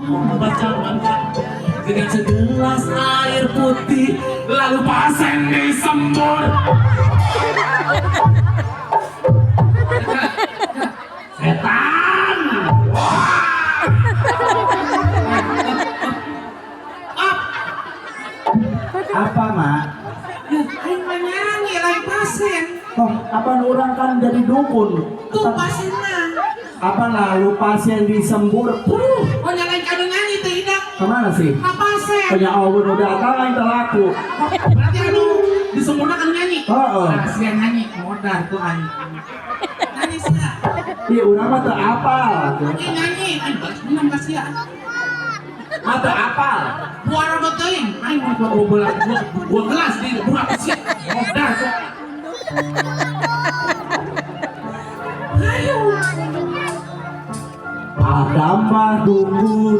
Membaca mantra dengan segelas air putih, lalu pasien disembur. Setan. Wah. Up. Apa, Mak? Ya, aing mah nyanyi lain pasien. Oh, apa orang kan jadi dukun? Tuh pasienna. Apa lalu pasien disembur? Puh, Oh, nyalain kanu nyanyi teh hidang. Kemana sih? Ka pasien. Punya Allah udah datang aing telaku. Oh, berarti anu disembur kan nyanyi. Heeh. Nah, sia nyanyi modar tuh aing. Nyanyi sia. Ih, urang mah teu apal. Nyanyi nyanyi, aing balas menang ka sia. Mah teu apal. Buara beteuing, aing mau gua bola gua gelas di burak sia. Modar tuh. Ayo. Adam mah dukun.